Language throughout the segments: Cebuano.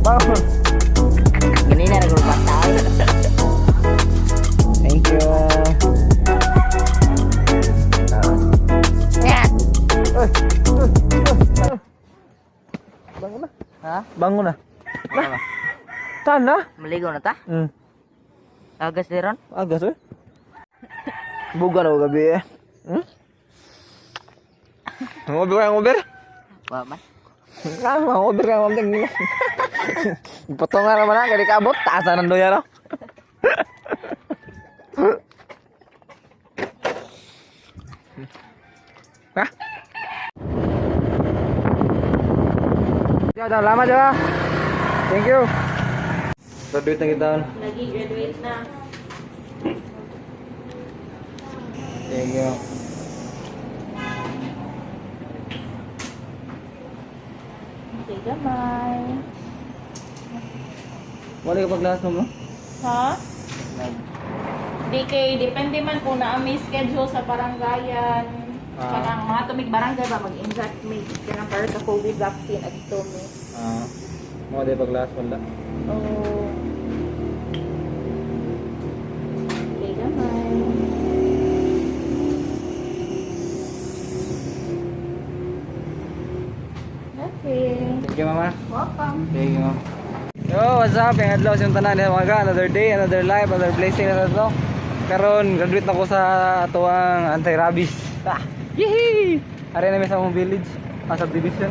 Bangon. Ganina ra gud bata. Thank you. Bangon na. Ha? Bangon na. Tana. Maligo na ta? Agas deron? Agas eh. Buga na gabi eh. Ngober ka, ngober? Wa man. Ah, ngober ka, ngober. Potongan naman na, kaya kabot. Taasan ng doya no? Ha? Ya, dah lama aja. Thank you. Graduate na kita. Lagi graduate na. Thank you. Okay, gamay. Wala ka pag-class mo? Ha? DK, depende man kung naa may schedule sa barangayan. Ah. Kanang mga tumig barangay ba mag-inject may kanang para sa COVID vaccine at mi. Ah. Mo di pag-class wala. Oh. Okay, gamay. Okay. Thank you, mama. Welcome. Thank you, ma'am. Yo, what's up? Yung adlaw sa tanan mga ka. Another day, another life, another blessing na sa to. Karon, graduate na ko sa atuang anti-rabies. Ah, yehey! Ari na mi sa among village, subdivision.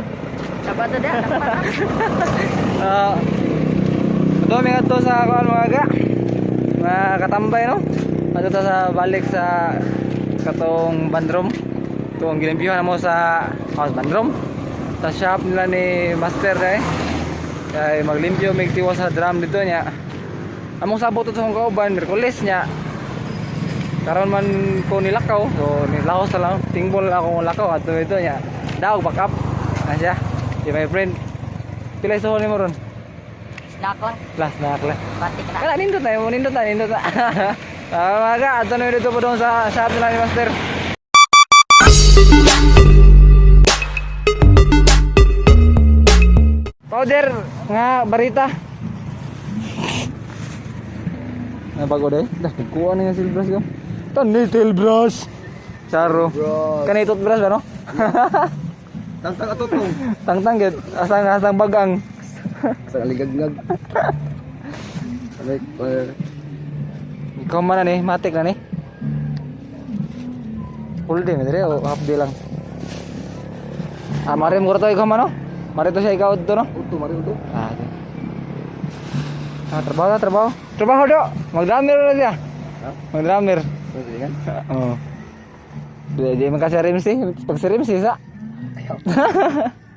Sabato da. Ah, uh, mi ngadto sa kuan mga ka. Mga katambay no. Adto ta sa balik sa katong bandrom. Itong gilimpyuhan mo sa house bandrom. Sa shop nila ni Master eh. Kay maglimpyo mig tiwa sa drum dito niya. Among sabot to sa akong kauban, Miyerkules niya. Karon man ko nilakaw, so nilaos na lang, tingbol ako lakaw ato ito niya. Daog back up. Na siya. Di my friend. Pila isuhol nimo ron? Snack lang. Last na akla. Batik na. Kala nindot na, nindot na, nindot na. Ah, mga ato na dito po doon sa shop nila ni Master. Powder nga barita. Na bago day. Dah kuha na yung steel brush ko. Tan ni steel brush. Charo. Kanay toothbrush ba no? Tangtang ato to. Tangtang gyud. Asang asang bagang. Sa aligagngag. Like, Ikaw man na ni, matik na ni. Full day dire o half day lang. Ah, mare mo to ikaw man no? Mare to siya ikaw to no? uto, mari uto. Ah, okay. Ah, trabaho na, trabaho. Trabaho do. Mag-drummer na siya. Ha? Mag-drummer. Pwede kan? Oo. Di di man kasi rimsi, pag si rimsi sa.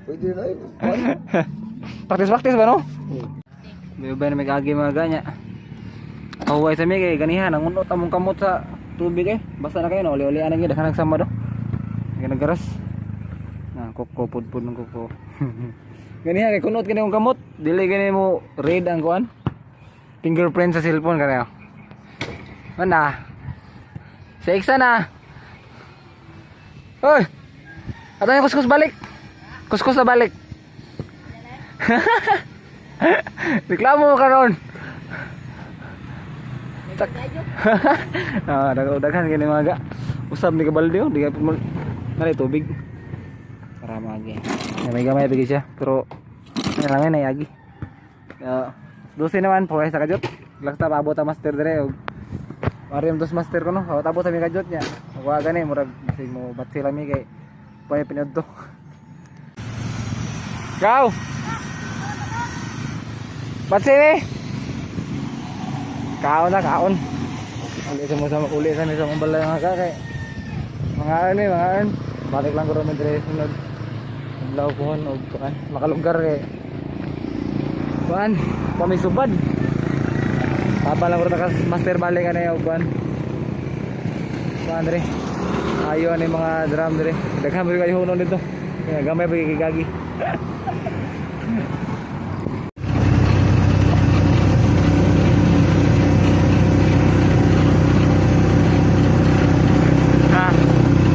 Pwede na eh. Praktis praktis ba no? May ubay na may kaagi mga ganya. Kahuway sa mi kay ganihan ang unot among kamot sa tubig eh. Basta na kayo na uli-uli anang gyud daghan sama do. Nagaras. Na koko pudpud ng koko. Ganihan kay kunot kini ang kamot, dili gani mo read ang kuan. Fingerprint sa cellphone kanayo. Mana? Sa iksa na. Oy. Ato yung kuskus balik. Kuskus na balik. Reklamo ka ron. Tak. Ah, daghan gani mga ga. Usab ni kabalde oh, di ka nalay tubig. Para magi. May gamay pigi siya, pero ano lang na yagi. Uh, 12 naman po sa kajot. Lakta paabot ang master dire og Mariam dos master ko no. O, tapos sa mi kajot niya. Kuha gani murag bisig mo batsi lang mi kay pay pinadto. Go. Batsi ni. Kaon na kaon. Uli sa mo sa uli sa mi sa mong balay mga ka kay mga ano eh, mga ano. Balik lang ko ro dire sunod. Adlaw pohon og kuan makalugar kay kuan pamisubad. Papa lang ko ro takas master balik ano og kuan. Kuan dire. Ayo ani mga drum dire. Daghan ba kayo hunon dito. Kaya gamay pa gigagi. Ha?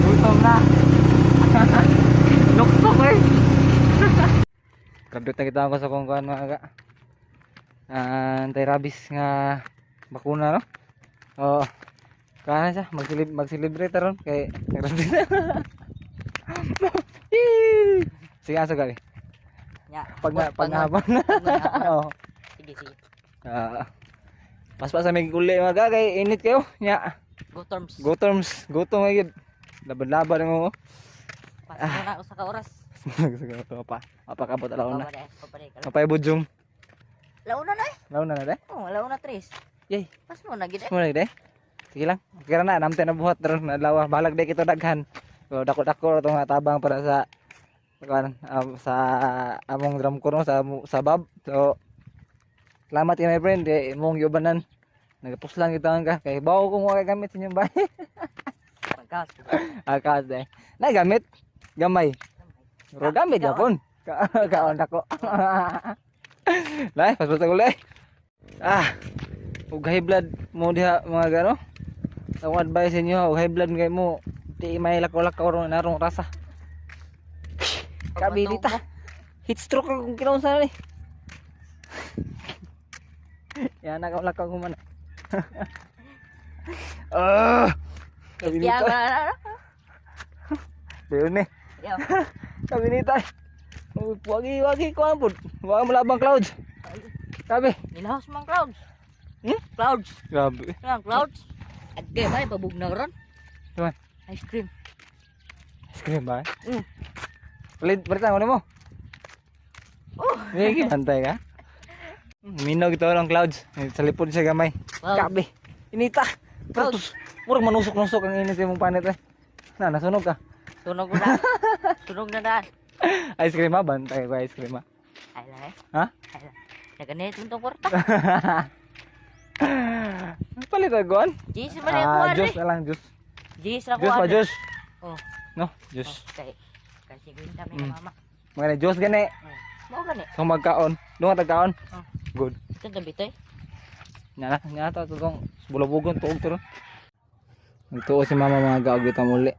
Gutom na. Luksok eh. Graduate na kita ako sa kung kuan mga ka. Anti-rabies nga bakuna, no? Oo. Kana siya, mag-celebrate ron kay rabies. Sige, aso gali. Nya. Pag nahabang na. Oo. Sige, sige. Ah. Paspas sa may uli mga ga, kay init kayo. Nya. Go terms. Go terms, go to mga gid. Laban-laban mo. Pasok na usa ka oras. Pa. Mapakabot alauna. Papadai, papadai. Mapay budyong. Launa na eh. Launa na de. Oh, launa tres. Yay. Pas mo na gid eh. Mo na de. Sige lang. Kira na namte na buhat ron na adlaw. Balag de kito daghan. So dako-dako ra tong tabang para sa kuan sa among drum ko, no, sa bab. So salamat kay my friend kay imong giubanan. Nagapuslan kita ka kay bawo ko mo kay gamit sa inyong bahay. Pagkas. Akas de. Na gamit gamay. Pero gamit yapon. Kaon ako. Lai, paspas ako lai. Ah. Ug high blood mo diha mga gano. Akong advice sa inyo, og high blood kay mo di may lakaw-lakaw ron narong rasa. Kabilita. Heat stroke kung kinaunsa na ni. Yan nakaw-lakaw ko man. Ah! Kaya Kabilita. na. Diyon eh. Yo. Kabinita. Wagi wagi ko ampun. Wag mo labang clouds. Grabe. Nilahos man clouds. Hmm? Clouds. Grabe. Kanang clouds. Agay ba pabugnaw ron? Tuan. Ice cream. Ice cream ba? Mm. Palit palitan ko nimo. Oh. Sige, bantay ka. Minog ito ng clouds. Sa lipod siya gamay. Wow. Grabe. Inita. Pero Clouds. murag manusok-nusok ang init imong panit eh. Na, nasunog ka. Sunog na. Sunog na daan. Ice cream ha, bantay ko ice cream ha. Ay lang eh. Ha? Ay lang. Naganit mo tong kwarta. Palit agon. Jis man yung Ah, kuha juice eh. na lang, juice. Jis ra Juice kuha. pa, juice. Oh. No, juice. Kay kay 50 mi mama. Mga ni juice gani. Mao gani. So magkaon. Dunga tagkaon. Oh. Good. Ito tabi to eh. Nya na, nya ta tutong bulabugon tuog to. Nagtuo si mama mga gaog dito muli.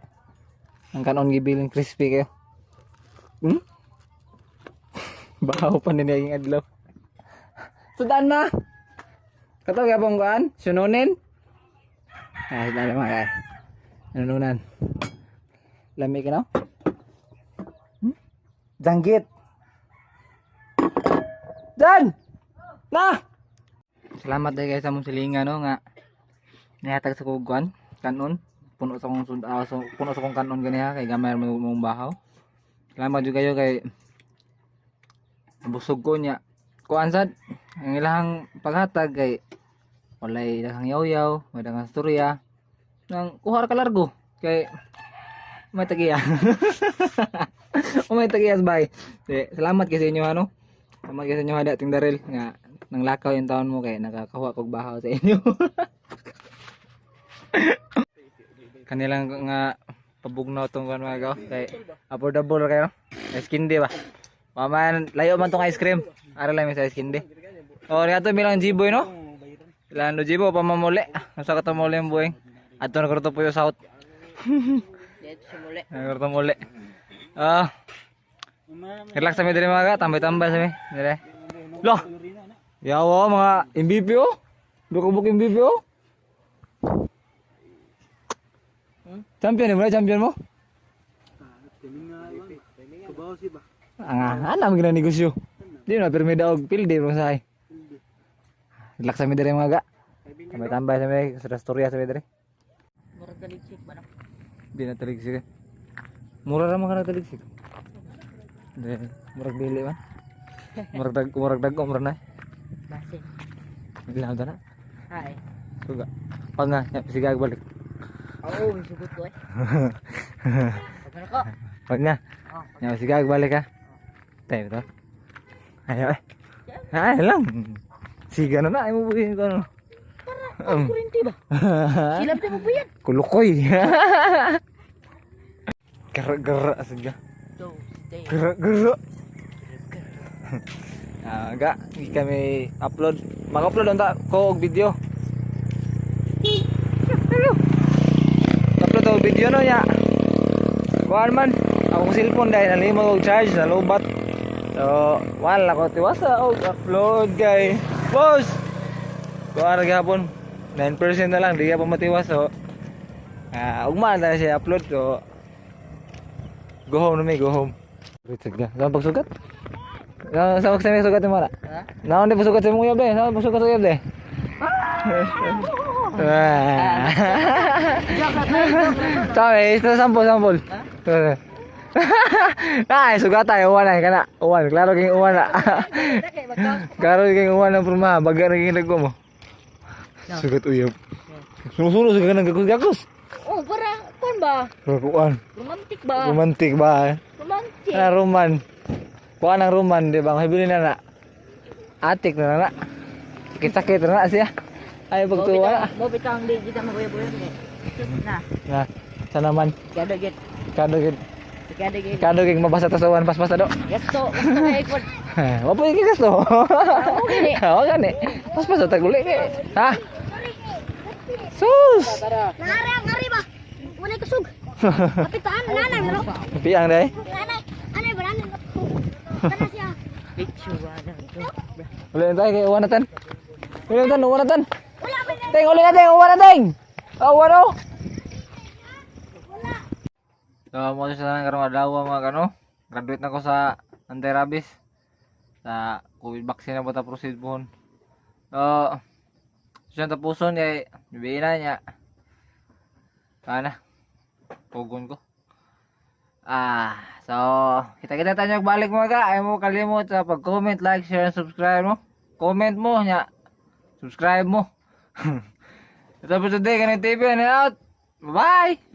Ang kanon gibilin crispy kayo. Bahaw pa ni niyang adlaw. Sudan ma. Kato gyapon kuan, sununin. Ay, dali mga kay. Sununan. Lami ka no? Janggit. Dan! Na! Salamat dahil kayo sa mong silingan, no, nga nihatag sa kuguan kanon puno sa kong so, puno sa kong kanon ganiha kay gamay mo mong bahaw. Salamat jud kayo kay busog ko niya. Kuan sad ang ilahang paghatag kay walay daghang yaw-yaw, may daghang storya. Nang kuha ra ka largo kay may tagiya. O may tagiya bay. Di, salamat kay sa inyo ano. Salamat kay sa inyo hada ting Daril nga nang lakaw yung taon mo kay nakakakuha kog bahaw sa inyo. Kanilang nga pabugnaw tong kuan mga gaw kay affordable ra kayo. Ice candy ba? Paman layo man tong ice cream. Ara lang may sa ice candy. Oh, niadto milang G-boy no? Ilan no G-boy pa mamuli. Nasa ka to muli ang buwing. Adto na to puyo south. Dito sumuli. Nagorto muli. Ah. Relax sa mi diri mga ka, tambay-tambay sa mi. Dire. Loh. Yawa mga MVP oh. Dukubok MVP oh. Champion mo na, champion mo? Ang alam gina negosyo. Di na pirmi daog pildi bro say. Relax sa mi diri mga ga. Tambay-tambay sa mi sa storya sa mi diri. Murag daligsik ba na? Di na taligsik eh. Mura ra man ka na taligsik. Di, murag dili man. Murag dag murag na. Base. Dili na na. Ay. Suga. Pag nga, ya, sige balik. Oo, may sugot ko eh. Pag ko. Pag nga, Oh, ya, sige balik ha. Tayo to. Ayaw eh. Ay lang. Siga na na, ay mo buhin ko ano. Kurinti ba? Silap na mo ba yan? Kulukoy. Gara-gara sige. Go, stay. Gara-gara. Ah, ga, hindi kami upload. Mag-upload unta ko og video. Hello. Upload og video no nya. Kuan man, akong cellphone dahil nalimot og charge na lobat. So, wala ko tiwasa og upload kay. Boss! Kuha ra gihapon. 9% na lang, di pa matiwas, so. Ah, ugma na siya upload, so. Go home na may, go home. Richard ka. Saan pagsugat? Saan sa may sugat mo na? Ha? Naon di pasugat sa imong uyab de? Saan pasugat sa uyab de? Ah. Sabi, ito sampol, sampol. Ay, sugat tayo, uwan na, kana. Uwan, klaro king uwan na. Klaro king uwan ang pruma, baga na king nagko mo. Sugat uyab. Suno-suno sa ganang gakos-gakos. Oh, para kon ba? Kuan, Romantic ba? romantic ba? Romantic. Kana roman. Kuan ang roman, di ba? Ang hibili na na. Atik na na. Sakit-sakit na na siya. Ay, pagtuwa na. Mo bitang di kita maguyab-uyab ni. Na. Na, sana man. Kada git. Kado gid, Kada git. kado gid mabasa ta sa uwan paspas do. Gasto, gasto kay kon. Wa pa gyud gasto. gani. Wa gani. Paspas ta guli ni. Ha? Sus. Nari, nari ba? Wala kusog. Kapitaan, nanay, bro. Piyang dai. Nanay, anay ba nanay? Kana siya. Picture na. Uli na tayo kay uwan na tan. Uli na tan, uwan na tan. Wala ba na? Ting, uli na ting, uwan na ting. Ah, uwan oh. So, mo sa tanan karong adlaw mga kano. Graduate na ko sa anti-rabies. Sa COVID vaccine na ba ta proceed pohon. So, siya tapuson kay bibiin na niya. Kana. Pugon ko. Ah, so kita-kita tayo balik mga ka. Ay mo kalimot sa pag-comment, like, share, and subscribe mo. Comment mo nya. Subscribe mo. Ito po today, ganang TV and out. Bye-bye!